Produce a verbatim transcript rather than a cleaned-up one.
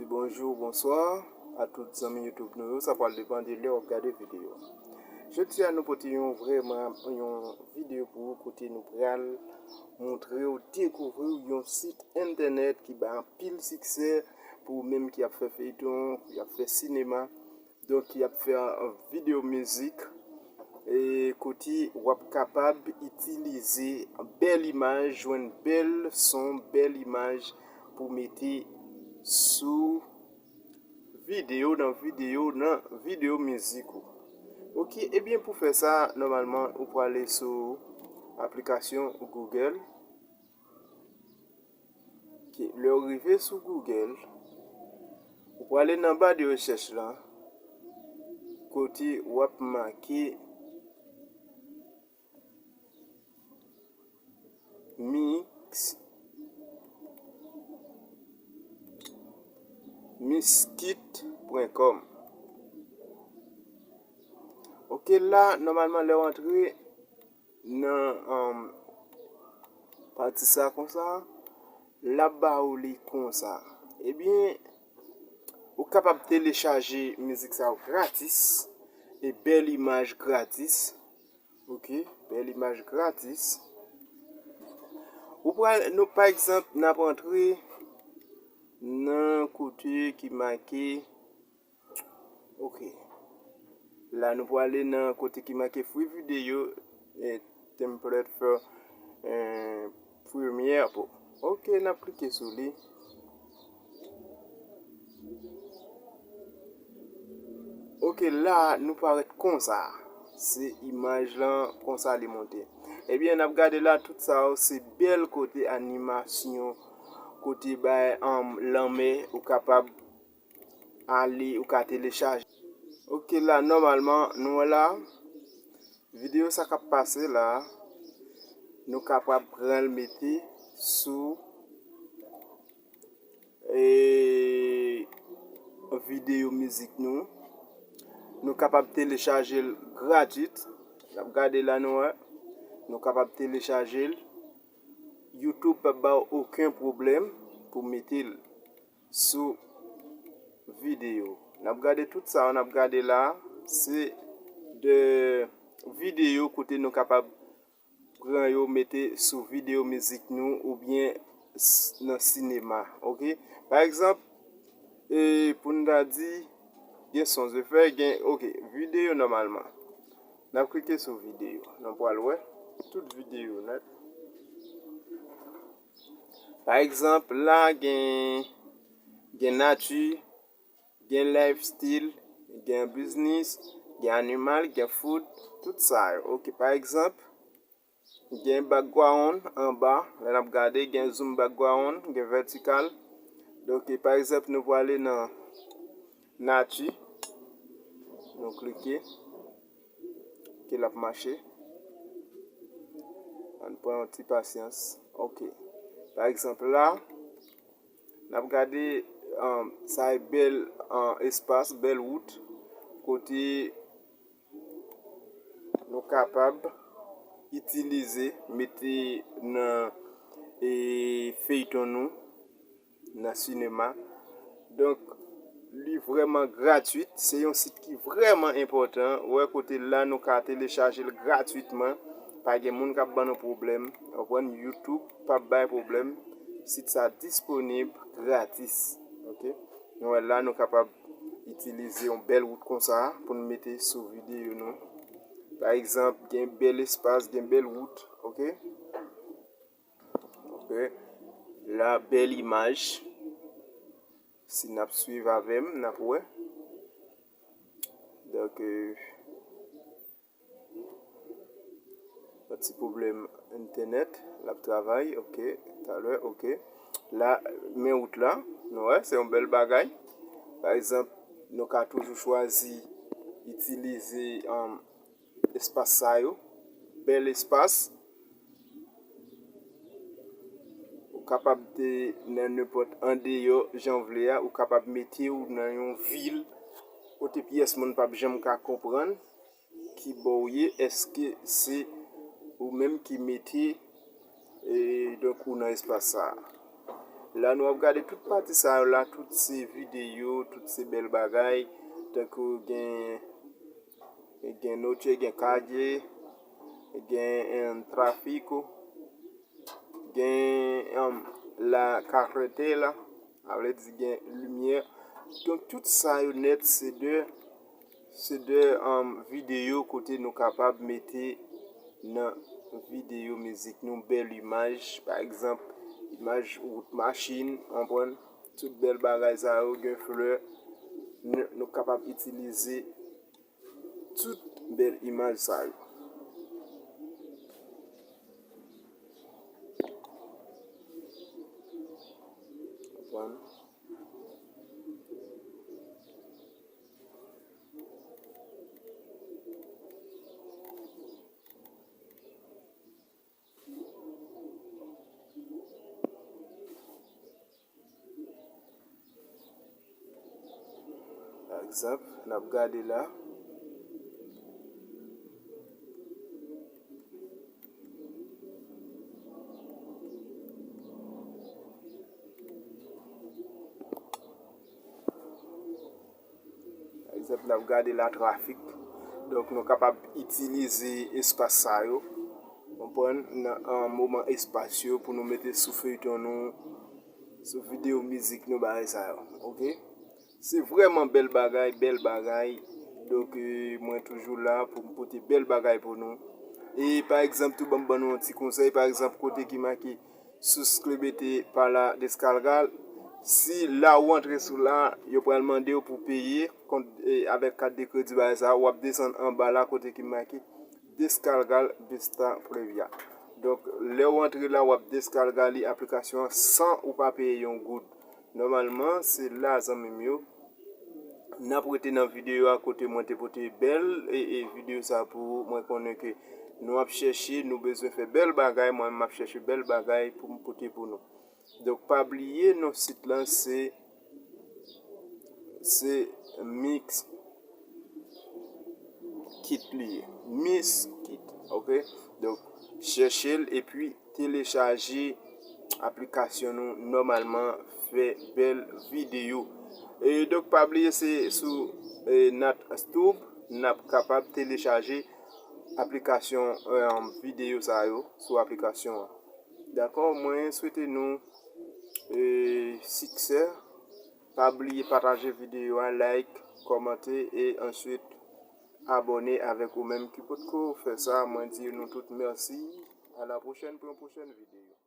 Bonjou, bonswa a tout zanmi YouTube nou yo, sa pral depann de lè w ap gade videyo a. Jodi a nou pote yon vrèman yon videyo pou ou kote nou pral montre w, dekouvri w yon sit entènèt ki bay anpil siksè pou ou menm ki ap fè feyton, ki ap fè sinema, donk ki ap fè videyo mizik, e kote w ap kapab itilize bèl imaj, jwenn bèl son, bèl imaj pou mete sou videyo, nan videyo, nan videyo mizik ou. Ok, ebyen pou fè sa, nòmalman ou prale sou aplikasyon Google. Ok, lè w rive sou Google, ou prale nan ba de rechèch la, kote w ap make mix miskit pwen kòm. Ok, la nòmalman lè w antre nan um, pati sa konsa, l ap ba ou li konsa. Ebyen, ou kapab telechaje mizik sa yo gratis e bèl imaj gratis. Ok, bèl imaj gratis. Ou pral, nou pa egzanp, n ap antre nan kote ki make Ok. La nou prale nan kote ki make free video, eh, template for eh, Premiere Pro. Ok, n ap klike sou li. Ok, la nou parèt konsa. Se imaj lan konsa li monte. Ebyen, n ap gade la, tout sa yo se bèl kote animasyon, kote bay um, lanmè, ou kapab ale, ou ka telechaje. Ok, la nòmalman nou wè la videyo sa k ap pase la, nou kapab pran l mete sou e, videyo mizik nou. Nou kapab telechaje l gratwit. N ap gade la nou wè. Nou kapab telechaje l. YouTube p ap ba w okenn pwoblèm pou mete l sou videyo. N ap gade tout sa, n ap gade la, se de videyo kote nou kapab pran yo mete sou videyo mizik nou oubyen nan sinema, ok? Pa egzanp, e, pou n ta di, gen son efè, gen, ok, videyo nòmalman. N ap klike sou videyo. Nou pral wè tout videyo nèt. Pa egzanp, la gen, gen nati, gen lifestyle, gen biznis, gen animal, gen food, tout sa yo. Ok, pa egzanp, gen background anba, lè n ap gade, gen zoom background, gen vertical. Donk, pa egzanp, nou prale nan nati, nou klike. Ke l ap mache. Ann pran yon ti pasyans. Ok. Pa egzanp la, n ap gade, um, sa e bèl, um, espas, bèl wout, kote nou kapab itilize, mete nan, e, feyton nou, nan sinema. Donk, li vrèman gratwit. Se yon sit ki vrèman enpòtan. Ou wè kote la, nou ka telechaje l gratwitman. Pa gen moun k ap ban nou pwoblèm. Ou konprann? YouTube p ap bay pwoblèm. Sit sa disponib gratis. Ok? Nou wè la, nou kapab itilize yon bèl wout konsa pou n mete sou videyo nou. Pa egzanp, gen bèl espas, gen bèl wout. Ok? Ok. La, bèl imaj. Si n ap swiv avè m, n ap wè. Donk, euh, yon ti pwoblèm entènèt, l ap travay, ok, talè, ok. La, men wout la, nou wè, se yon bèl bagay. Pa egzanp, nou ka toujou chwazi itilize, um, espas sa yo, bèl espas. Ou kapab te nan nenpòt andeyò jan w vle a, ou kapab mete w nan yon vil kote pyès moun p ap janm ka konprann ki bò w ye, èske se ou menm ki mete, e, donk ou nan espas sa a. La nou ap gade tout pati sa yo la, tout se videyo, tout se bèl bagay. Tankou gen, gen Noche, gen Calle, gen, em, Tráfico, gen, em, La Carretera, sa vle di gen limyè. Donk tout sa yo nèt se de, se de, em, videyo kote nou kapab mete nan videyo mizik nou bèl imaj, pa egzanp, imaj wout machin, konprann? Tout bèl bagay sa yo, gen flè, nou, nou kapab itilize tout bèl imaj sa yo. Konprann? Pa egzanp, n ap gade la. Pa egzanp, n ap gade la trafik. Donk, nou kapab itilize espas sa yo, konprann, nan, an moman espas yo pou nou mete sou feyton nou, sou videyo mizik nou, bagay sa yo. Oke? Se vrèman bèl bagay, bèl bagay. Donk, eh, mwen toujou la pou m pote bèl bagay pou nou. E pa egzanp, tou ban m ban nou yon ti konsèy. Pa egzanp, kote ki make suscríbete para descargar. Si la ou antre sou la, yo pral mande w pou peye kont, eh, avèk kat de kredi bagay sa, w ap desann anba la kote ki make descargar vista previa. Donk, lè w antre la, w ap descarga li aplikasyon an san ou pa peye yon goud. Nòmalman, se la, zanmi m yo, n ap rete nan videyo a kote mwen te pote bèl e, e videyo sa pou ou. Mwen konnen ke nou ap chèche, nou bezwen fè bèl bagay, mwen menm m ap chèche bèl bagay pou m pote pou nou. Donk, pa bliye non sit lan se, se Mix Kit li ye. Mix Kit, oke? Donk, chèche l epi telechaje aplikasyon nou nòmalman fè bèl videyo. E donk, pa bliye se sou, eh, Nat Tube n ap kapab telechaje aplikasyon, eh, videyo sa yo sou aplikasyon an. Dakò, mwen swete nou, eh, siksè. Pa bliye pataje videyo a, like, kòmante e answit abòne avèk ou menm ki potko fè sa. Mwen di nou tout mèsi. A la pwochèn pou yon pwochèn videyo.